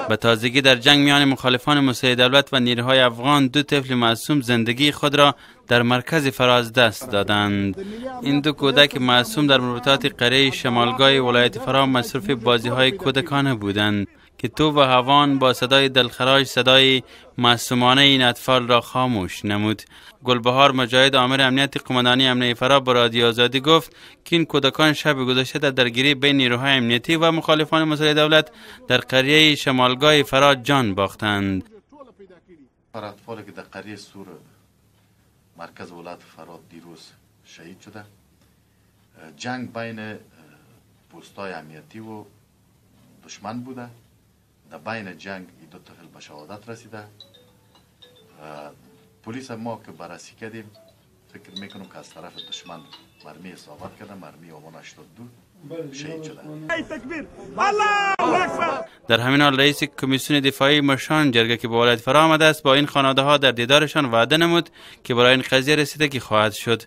به تازگی در جنگ میان مخالفان مسلح دولت و نیروهای افغان دو طفل معصوم زندگی خود را در مرکز فراه از دست دادند. این دو کودک معصوم در مربوطات قریه شمالگاه ولایت فراه مصروف بازی های کودکانه بودند که تو و هوان با صدای دلخراش صدای معصومانه این اطفال را خاموش نمود. گلبهار مجاهد، آمر امنیت قماندانی امنیه فراه، با رادیو آزادی گفت که این کودکان شب گذشته در درگیری بین نیروهای امنیتی و مخالفان مسلح دولت در قریه شمالگاه فراه جان باختند. اطفالی که در قریه سور مرکز ولایت فراه دیروز شهید شده، جنگ بین پوستای امنیتی و دشمن بوده. در بین جنگ این دو طفل به شهادت رسیده. پلیس ما که بررسی کردیم، فکر میکنم که از طرف دشمن مرمی اصابت کرده، مرمی آوان 82، شهید شده. در همین حال رئیس کمیسیون دفاعی مشران جرگه که به ولایت فراه آمده است، با این خانواده ها در دیدارشان وعده نمود که برای این قضیه رسیدگی خواهد شد.